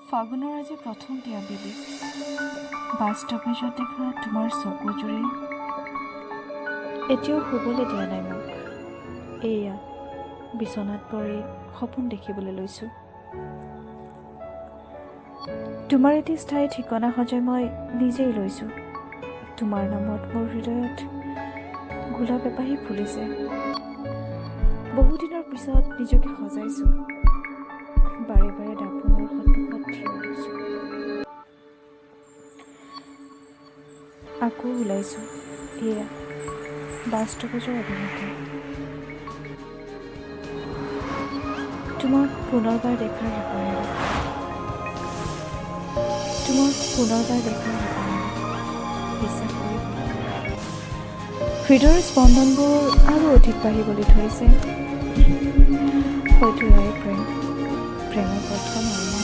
ফাগুনৰ আজি প্ৰথমটি আবেলি বাছ ষ্টপেজত দেখা তোমাৰ চকুযোৰে এতিয়াও শুবলৈ দিয়া নাই মোক। এয়া বিচনাত পৰি সপোন দেখিবলৈ লৈছোঁ। তোমাৰ এটি স্থায়ী ঠিকনা সজাই মই নিজেই লৈছোঁ। তোমাৰ নামত মোৰ হৃদয়ত গোলাপ এপাহি ফুলিছে। বহুদিনৰ পিছত নিজকে সজাইছোঁ। বাৰে বাৰে দাপোনৰ সন্মুখত থিয় দিছোঁ, আকৌ ওলাইছোঁ এয়া বাছ ষ্টপেজৰ অভিমুখে, তোমাক পুনৰবাৰ দেখাৰ হেঁপাহেৰে, তোমাক পুনৰবাৰ দেখাৰ হেঁপাহেৰে। বিশ্বাস কৰিব, হৃদয়ৰ স্পন্দনবোৰ আৰু অধিক বাঢ়িবলৈ ধৰিছে। হয়তো এয়াই প্ৰেম, প্ৰেমৰ প্ৰথম আৰম্ভণি।